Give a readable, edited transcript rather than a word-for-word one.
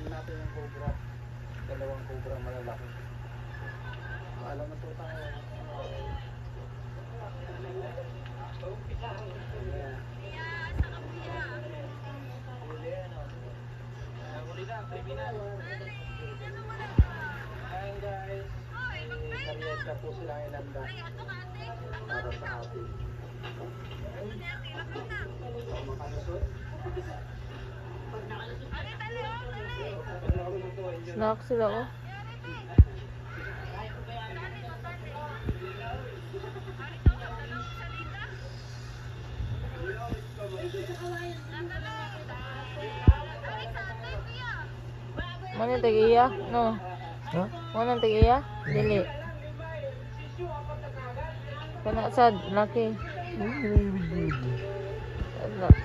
Ano natin yung cobra. Dalawang cobra malalaki. Alam mo to tayo. Ayan guys, may merienda po sila inanda para sa atin. So, makalusot. Snack sila oh. Mo ni tag-iya? No. Ha? Mo nang tag-iya? Dili. Kana sad laki. Hmm. Ala.